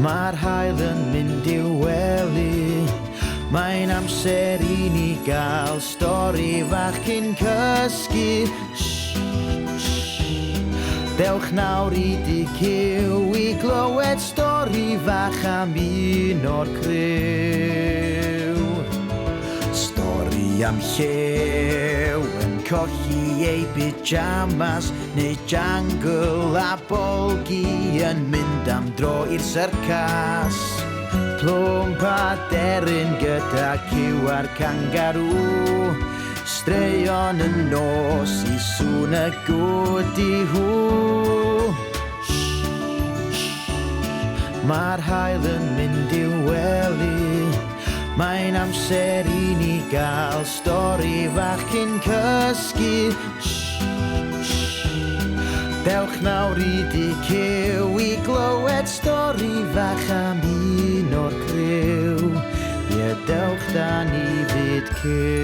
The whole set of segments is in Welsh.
Mae'r haul yn mynd i'w wely. Mae'n amser i ni gael stori fach cyn cysgu. Shh, shh. Dewch nawr i dŷ Cyw i glywed stori fach am un o'r criw. Stori am llew yn colli ei pyjamas neu jangle a Bolgi yn mynd am dro i'r syrcas. Plwmp a deryn gyda cyw a'r cangarŵ. Straeon y nos i sŵn y gwdi-hw. Mae'r haul yn mynd i'w wely. Mae'n amser i ni gael stori fach cyn cysgu. Dewch nawr i dŷ Cyw i glywed stori fach am un o'r criw. Ie, dewch da ni fyd Cyw.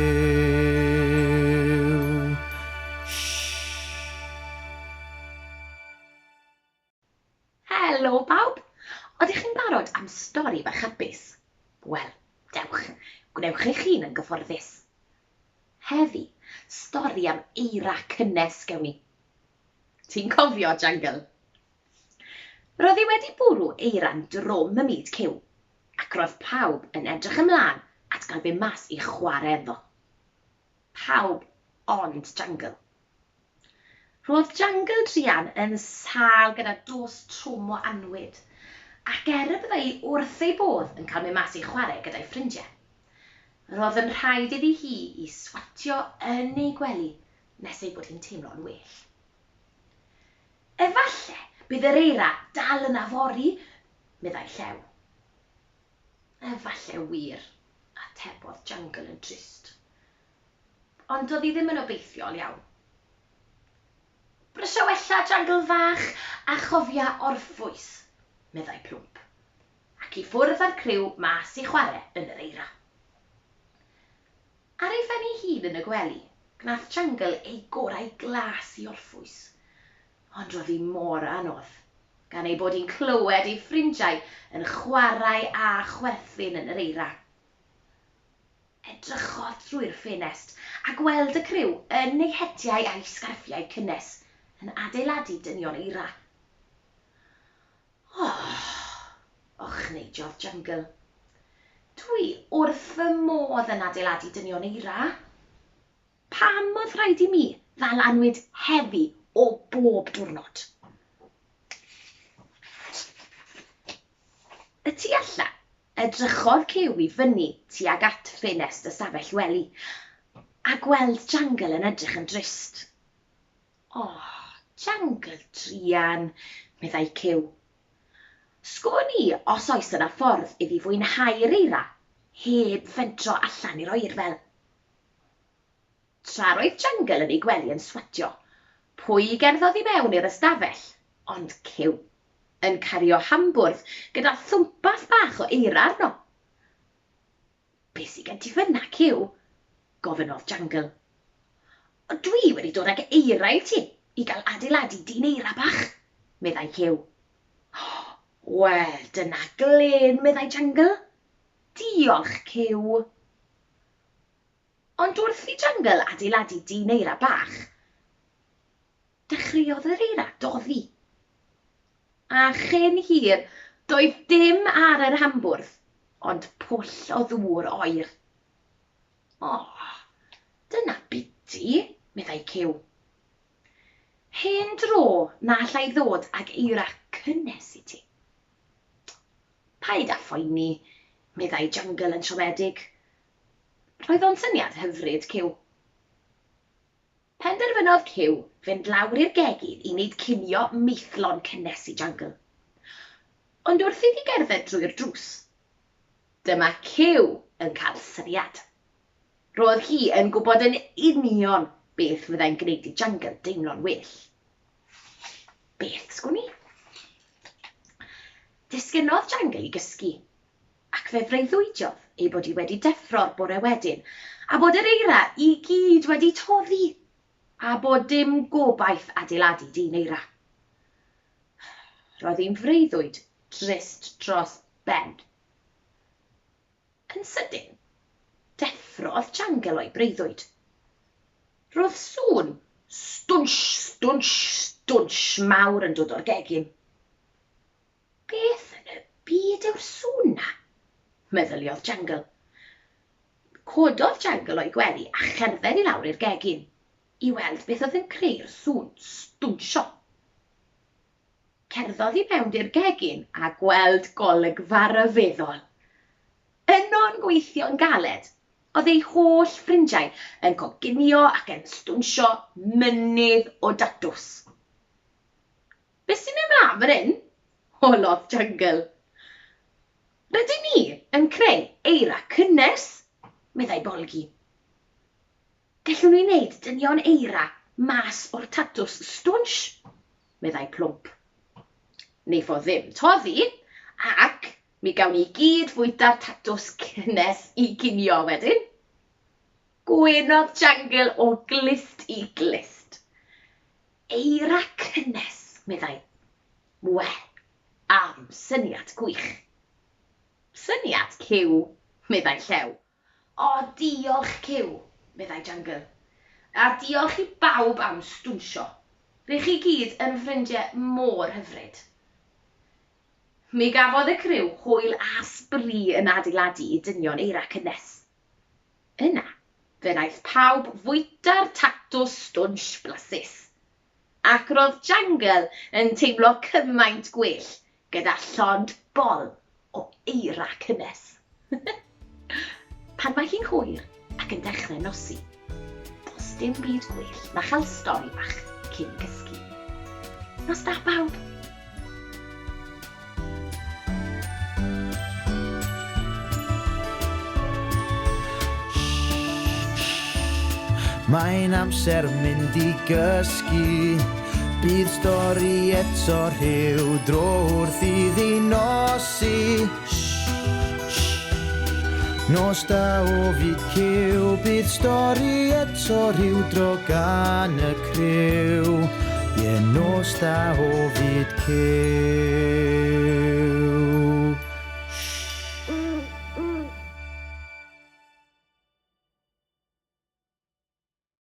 Helo bawb! Odych chi'n barod am stori fach hapus? Wel, dewch, gwnewch eich hun yn gyfforddus. Heddi, stori am eira cynnes gewn ni. Ti'n cofio, Jangle? Roedd hi wedi bwrw eira'n drwm ym myd Cyw, ac roedd pawb yn edrych ymlaen at gael mynd mas i chwarae ynddo. Pawb ond Jangle. Roedd Jangle druan yn sâl gyda dos trwm o annwyd, ac er y byddai hi wrth ei bodd yn cael mynd mas i chwarae gyda'i ffrindiau, roedd yn rhaid iddi hi i swatio yn ei gwely nes ei bod hi'n teimlo'n well. Efalle bydd yr eira dal yna fory, meddai Llew. Efalle wir, atebodd Jangle yn drist. Ond doedd hi ddim yn obeithiol iawn. Brysia wella, Jangle fach, a chofia orffwys, meddai Plwmp, ac i ffwrdd â'r criw mas i chwarae yn yr eira. Ar ei phen ei hun yn y gwely, gwnaeth Jangle ei gorau glas i orffwys. Ond roedd hi mor anodd, gan ei bod hi'n clywed ei ffrindiau yn chwarae a chwerthin yn yr eira. Edrychodd drwy'r ffenest a gweld y criw yn eu hetiau a'u sgarffiau cynnes yn adeiladu dynion eira. O! ochneidiodd Jangle. Dwi wrth fy modd yn adeiladu dynion eira. Pam oedd rhaid i mi ddal annwyd heddi o bob diwrnod? Y tu allan, edrychodd Cyw i fyny tuag at ffenest y stafell wely, a gweld Jangle yn edrych yn drist. O, Jangle druan, meddai Cyw. Sgwn i os oes yna ffordd iddi fwynhau'r eira heb fentro allan i'r oerfel. Tra roedd Jangle yn ei gwely yn swatio, pwy gerddodd i mewn i'r ystafell ond Cyw, yn cario hambwrdd gyda thwmpath bach o eira arno. Be sy gen ti fynna, Cyw? gofynnodd Jangle. O, dwi wedi dod ag eira i ti, i gael adeiladu dyn eira bach, meddai Cyw. Wel, dyna glên, meddai Jangle. Diolch, Cyw. Ond wrth i Jangle adeiladu dyn eira bach, dechreuodd yr eira doddi. A chyn hir, doedd dim ar yr hambwrdd ond pwll o ddŵr oer. O, dyna biti, meddai Cyw. Hen dro na allai ddod ag eira cynnes i ti. Paid â phoeni, meddai Jangle yn siomedig. Roedd o'n syniad hyfryd, Cyw. Penderfynodd Cyw fynd lawr i'r gegin i wneud cinio maethlon cynnes i Jangle. Ond wrth iddi gerdded drwy'r drws, dyma Cyw yn cael syniad. Roedd hi yn gwybod yn union beth fyddai'n gwneud i Jangle deimlo'n well. Beth, sgwn i? Disgynnodd Jangle i gysgu, ac fe freuddwydiodd ei bod hi wedi deffro'r bore wedyn, a bod yr eira i gyd wedi toddi, a bod dim gobaith adeiladu dyn eira. Roedd hi'n freuddwyd Drist dros ben. Yn sydyn, deffrodd Jangle o'i breuddwyd. Roedd sŵn stwnsh, stwnsh, stwnsh mawr yn dod o'r gegin. Beth yn y byd yw'r sŵn 'na? meddyliodd Jangle. Cododd Jangle o'i gwely a cherdded i lawr i'r gegin i weld beth oedd yn creu'r sŵn stwnsio. Cerddodd i mewn i'r gegin a gweld golygfa ryfeddol. Yno'n gweithio'n galed oedd ei holl ffrindiau yn coginio ac yn stwnsio mynydd o datws. Beth sy'n mynd mlaen fan hyn? holodd Jangle. Rydyn ni yn creu eira cynnes, meddai Bolgi. Gallwn ni wneud dynion eira mas o'r tatws stwnsh, meddai Plwmp. Wneith o ddim toddi, ac mi gawn ni gyd fwyta'r tatws cynnes i ginio wedyn. Gwenodd Jangle o glust i glust. Eira cynnes, meddai. Wel, am syniad gwych. Syniad Cyw, meddai Llew. O, diolch Cyw, meddai Jangle. A diolch i bawb am stwnsio. Rych chi gyd yn ffrindiau mor hyfryd. Mi gafodd y criw hwyl a sbri yn adeiladu i dynion eira cynnes. Yna, fe wnaeth pawb fwyta'r tatws stwnsh blasus. Ac roedd Jangle yn teimlo cymaint gwell gyda llond bol o eira cynnes. Pan mae hi'n hwyr ac yn dechrau nosi, does dim byd gwell na chael stori fach cyn cysgu. Nos da bawb! Mae'n amser mynd i gysgu. Bydd stori eto rhyw dro wrth iddi nosi. Nos da o fyd cyw, bydd stori eto rhyw dro gan y criw. Ie, nos da o fyd cyw.